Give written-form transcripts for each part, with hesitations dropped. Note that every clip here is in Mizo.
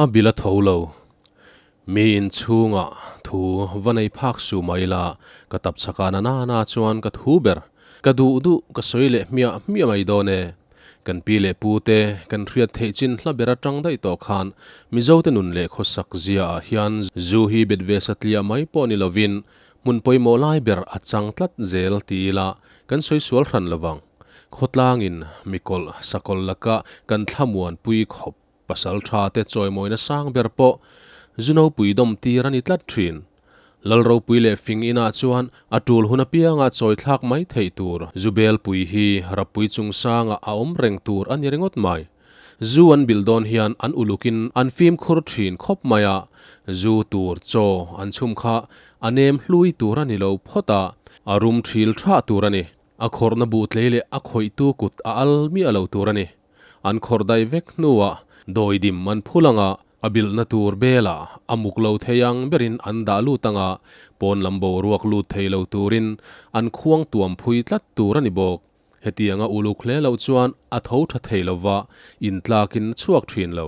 A bil a tho lo. Mi in chhungah thu va nei phak su mai la, ka tap chhak a na na na chuan ka thu ber. Ka duh duh ka sawi leh hmiah hmiah mai dawn e. Kan pi leh pu te kan hriat theih chin hla ber atang daih tawh khan Mizo te nun leh khawsak zia ah hian zu hi bet ve satliah mai pawh ni lovin hmun pawimawh lai ber a chang tlat zel ti ila kan sawi sual hran lovang. Khawtlangin mikawlh sakawlh laka kan thlamuan pui khawp. Pasal tha te chawimawina sang ber pawh Zunopui dawm tir a ni tlat thin. Lal ropui leh fing inah chuan a tul hun apianga chawi thlak mai theih tur Zubelpui hi Rappui chungsangah a awm reng tur a ni ringawt mai. Zu an bilh dawn hian an ulukin an fimkhur thin khawp mai a, zu tur chaw an chhum kha a nem hlui tur a ni lo phawt a, a rum thil thah tur a ni. A khawrhna buh tlei leh a khawihtu kut a al miah lo tur a ni. An khawrh daih vek hnuah dawidim an phul anga a bilhna tur belah a muk lo thei ang berin an dah lut anga pawn lam boruak lut thei lo turin an khuang tuam phui tlat tur a ni bawk. Hetianga uluk hle loh chuan a tho tha thei lova intlakin a chhuak thin lo.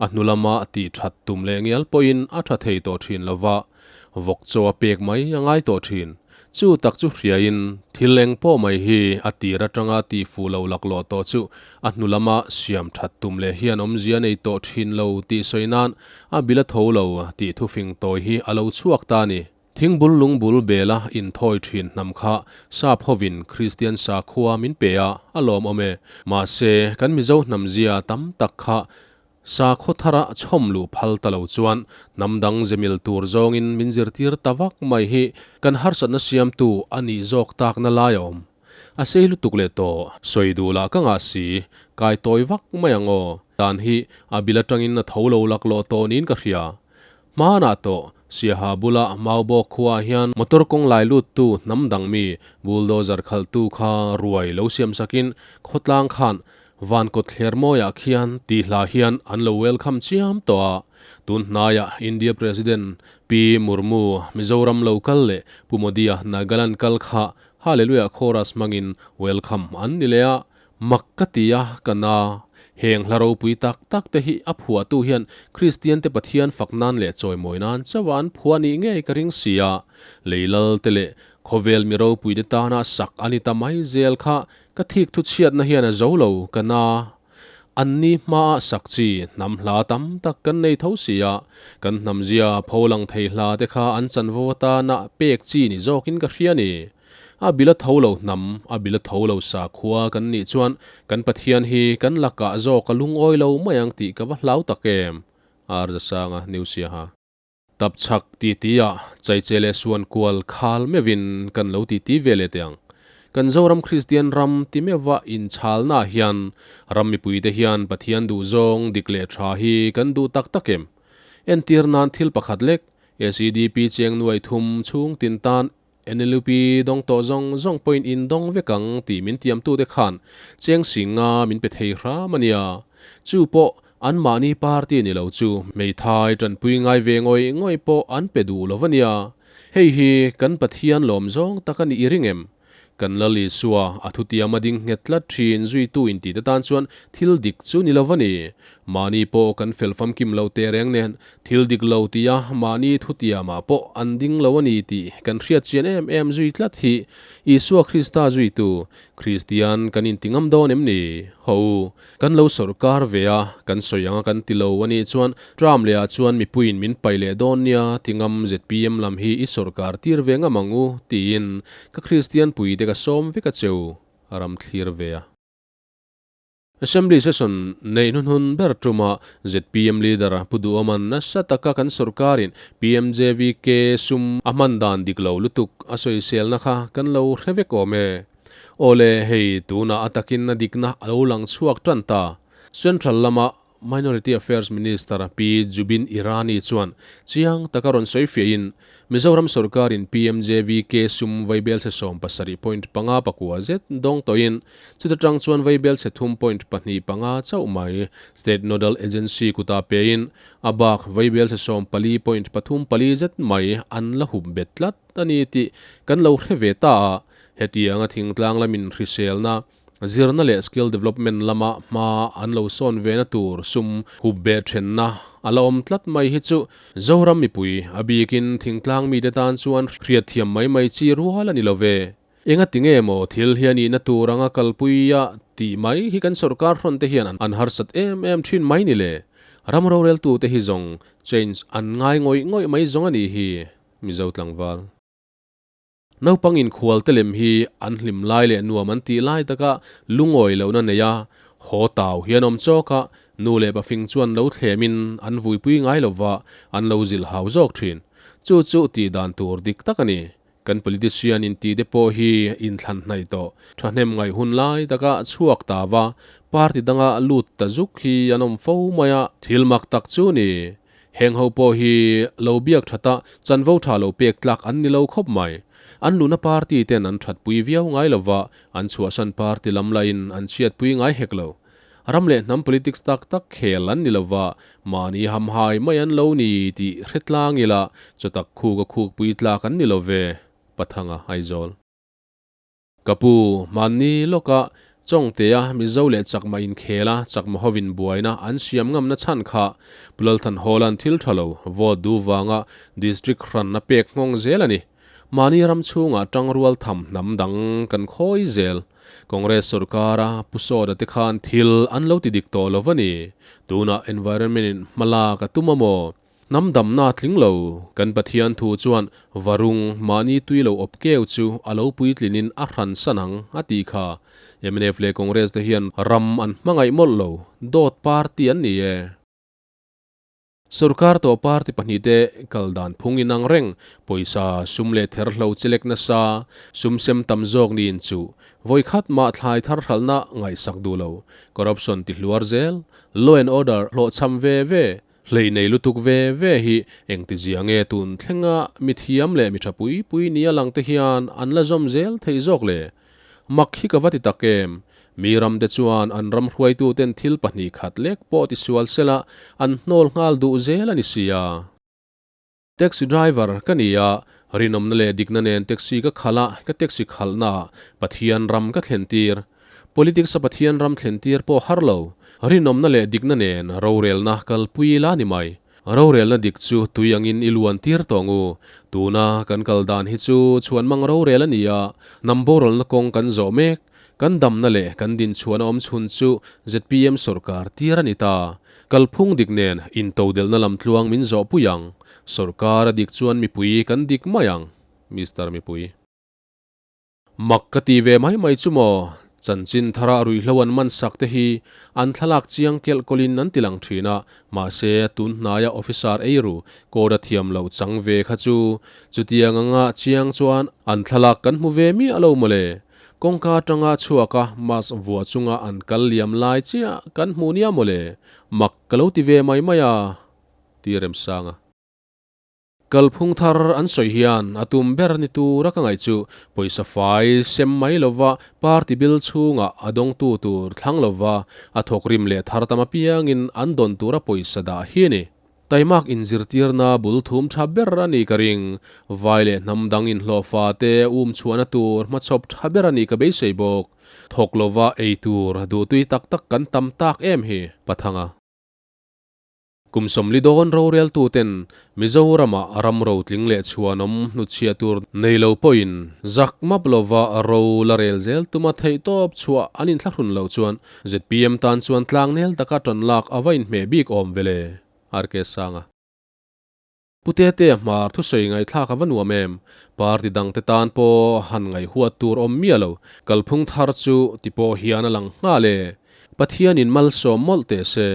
A hnu lama tih that tum leh ngial pawhin a tha thei tawh thin lova, vawk chaw a pek mai a ngai tawh thin. Chu tak chu hriain thil eng pawh mai hi a tir atanga tih fuh lo laklawh tawh chu a hnu lama siam that tum leh hian awmzia nei tawh thin lo tih sawi nan a bil a tho lo tih thufing tawi hi a lo chhuak ta a ni. Thingbul lungbul bela inthawi thin hnam kha sap hovin Kristian sakhua min pe a, a lawmawm e. Mahse, kan Mizo hnamzia tam tak kha sakhaw thara chhawm luh phal ta lo chuan hnam dang zemil tur zawngin min zirtir ta vak mai hi kan harsatna siamtu a nih zawk takna lai a awm. A sei lutuk leh tawh, sawi duh lah ka ngah si, kai tawi vak mai ang aw. Dan hi a bil atangin a tho lo laklawh tawh niin ka hria. Hmanah tawh, Siaha bula Maubawk khuaah hian motor kawng lai luttu hnam dang mi bulldozer khalhtu kha ruai lo siam sakin khawtlang khan van kawt thler mawiah khian tih hla hian an lo welcome chiam tawh a. Tun hnaiah India President Pi Murmu Mizoram lo kal leh Pu Modi-a Nagaland kal kha Hallelujah chorus hmangin welcome an ni leh a. Mak ka ti a, ka na. Heng hla ropui tak tak te hi a phuahtu hian Kristian te Pathian fak nan leh chawimawi nan chauh a an phuah nih ngei ka ring si a. Lei lal te leh khawvel mi ropui te tana sak a ni ta mai zel kha ka thik thu chhiatna hian a zo lo, ka na. An ni hmaah sak chi hnam hla tam tak kan nei tho si a, kan hnamzia pholang thei hla te kha an chanvo atana pek chi ni zawkin ka hria ni. A bil a tho lo hnam, a bil a tho lo sakhua kan nih chuan kan Pathian hi kan lakah zawk a lungawi lo mai ang tih ka va hlau tak em? Ar Zasanga, New Siaha. Tapchhak titi ah chaiche leh suan kual khal meuhin kan lo titi ve leh teh ang. Kan Zoram Kristian ram ti meuha inchalnaah hian ram mipuite hian Pathian duhzawng dik leh tha hi kan duh tak tak em? Entir nan thil pakhat lek, SEDP cheng nuai thum chhung tin tan NLUP dawng tawh zawng zawng pawhin in dawng vek ang tih min tiamtute khan cheng singa min pe thei hram a nia. Chu pawh anmahni party ni lo chu hmeithai tanpui ngai ve ngawih ngawih pawh an pe duh lo a nia. Hei hi kan Pathian lawm zawng tak a nih i ring em? Kan Lal Isua a thutiam a ding nghet tlat thin zuitu intihte tan chuan thil dik chu ni lo a ni. Mahni pawh kan fel famkim lo teh reng nen Thil dik lo tia mahni thutiamah pawh an ding lo a ni tih kan hriat chian em em zui tlat hi Isua Krista zuitu Kristian kan inti ngam dawn em ni? Ho u, kan lo sawrkar ve a, kan sawi anga kan ti lo a nih chuan Trump lehah chuan mipuiin min paih leh dawn nia ti ngam zpm lam hi i sawrkar tir ve ngam ang u tiin ka Kristian puite ka sawm vek a cheu a ram thlir ve a. Assembly session neih hnuhnun ber tuma zpm leader Pu Duhawman nasa taka kan sorkarin PMJVK sum a hman dan dik lo lutuk a sawiselna kha kan lo hre vek awm e. Awle, hei tunah a takin a dikna a lo lang chhuak tan ta. Central lama Minority Affairs Minister Pi Zubin Irani chuan chiang taka rawn sawi fiahin Mizoram sorkarin PMJVK sum vaibel chhe 17.5 pakua zet dawng tawhin chuta tang chuan vaibel chhe 3.25 chauh mai State Nodal Agency kuta pein a bak vaibel chhe 14.34 zet mai an la hup bet tlat a ni tih kan lo hre ve ta a. Hetianga thingtlang lamin hriselna. Zirna leh skill development lama hma an lo sawn ve na tur sum hup beh thenna a la awm tlat mai hi chu Zoram mipui, a bikin thingtlang mite tan chuan hriatthiam mai mai chi rual a ni lo ve. Enga ti nge maw thil hi a nihna tur anga kalpui a tih mai hi kan sorkar hrawn te hian an harsat em em thin mai ni le. Ram roreltute hi zawng change an ngai ngawih ngawih mai zawng a nih hi Mizo tlangval. Naupang inkhual te lem hi an hlim lai leh nuam an tih lai taka lungawi lohna nei a, haw tau hian awm chawk a, nu leh pafing chuan lo thlemin an vuipui ngai lova an lo zilh hau zawk thin. Chu chu tih dan tur dik tak a ni. Kan politician inti te pawh hi inthlan hnaih tawh. Thahnem ngaih hun lai taka chhuak ta va, party danga lut ta zuk hi an awm fo mai a, thil mak tak chu ni. Heng ho pawh hi lo biak thata chanvo tha lo pek tlak an ni lo khawp mai. An luhna party ten an thatpui viau ngai lova, an chhuahsan party lam lahin an chhiatpui ngai hek lo. Ram leh hnam politics tak tak khel an ni lova, mahni hamhai mai an lo ni tih hre tlang ila, chawtak khuk a khukpui tlak an ni lo ve, Pathanga Aizawl. Ka pu, hmanni lawka Chawngtea Mizo leh Chakma inkhela Chakma hovin buaina an siam ngamna chhan kha Pu Lalthan Hawla'n thil tha lo vote duh vanga District hranna pek nghawng zel a ni. Mahni ram chhungah tangrual tham hnam dang kan khawi zel. Congress sorkara Pu Sawda te khan thil an lo ti dik tawh lo va ni. Tunah environment in hma lak a tum a maw? Hnam damna a tling lo. Kan Pathian thu chuan varung mahni tui lo awp keu chu a lo puitlinin a hran san ang a tih kha. Mnf leh Congress te hian ram an hmangaih mawlh lo. Dawt party an ni e. Sorkar tawh party pahnihte kal dan phung inang reng, pawisa sum leh therhlo chelek nasa, sum sem tam zawk niin chu vawi khat mah thlai thar hralhna ngaihsak duh lo, corruption ti hluar zel, law and order hlawhchham ve ve, hlei nei lutuk ve ve hi engtizia nge tun thlenga mithiam leh mi tha pui pui nia lang te hian an la zawm zel thei zawk le? Mak hi ka va ti tak em? Mi ramte chuan an ram hruaituten thil pahnih khat lek pawh ti sual sela an hnawl nghal duh zel a ni sia. Taxi driver ka ni a, rinawmna leh dikna nen taxi ka khalh a, ka taxi khalhnaah Pathian ram ka thlen tir. Politics a Pathian ram thlen tir pawh har lo. Rinawmna leh dikna nen rorelna kalpui ila ni mai. Rorelna dik chu tui angin i luan tir tawh ngu. Tuna kan kal dan hi chu chhuanmang rorel a ni a, hnam boralna kawng kan zawh mek. Kan damna leh kan dinchhuahna awm chhun chu zpm sorkar tir a ni ta. Kalphung dik nen intodelhna lam tluang min zawh pui ang. Sorkar a dik chuan mipui kan dik mai ang. Mister Mipui. Mak ka ti ve mai mai chu maw? Chanchin thara ruihhlo an man sak te hi an thlalak chiang kelh kawlin an ti lang thin a, mahse tun hnaia officer eiru code a thiam loh chang ve kha chu chutiang anga chiang chuan an thlalak kan hmu ve miah lo mawle. Kawngka atanga chhuak a mask vuah chunga an kal liam lai chiah kan hmu nia mawle. Mak ka lo ti ve mai mai a, ti Remsanga. Kalphung thar an sawi hian a tum ber ni tura ka ngaih chu pawisa fai sem mai lova party bill chhungah a dawngtu tur thlang lova a thawkrim leh thar tam apiangin an dawn tura pawisa dah hi a ni. Taimak inzirtirna bul thum tha ber a nih ka ring. Vai leh hnam dang inhlawhfa te um chhuahna tur hmachhawp tha ber a nih ka beisei bawk. Thawk lova ei tur duhtui tak tak kan tam tak em hi, Pathanga. Kum sawmli dawn roreltuten Mizoramah ram rotling leh chhuanawm hnutchhiah tur nei lo pawhin zak map lova ro la rel zel tuma theihtawp chhuah an inthlahrun loh chuan zpm tan chuan tlangnel taka tan lak a va inhmeh bik awm ve le? RK Sanga. Pu Tetea hmar thusawi ngaihthlak a va nuam em? Party dangte tan pawh han ngaihhuat tur awm miah lo, kalphung thar chu ti pawh hian a lang nghal e. Pathianin malsawm mawlh teh se,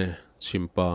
Chhimpa.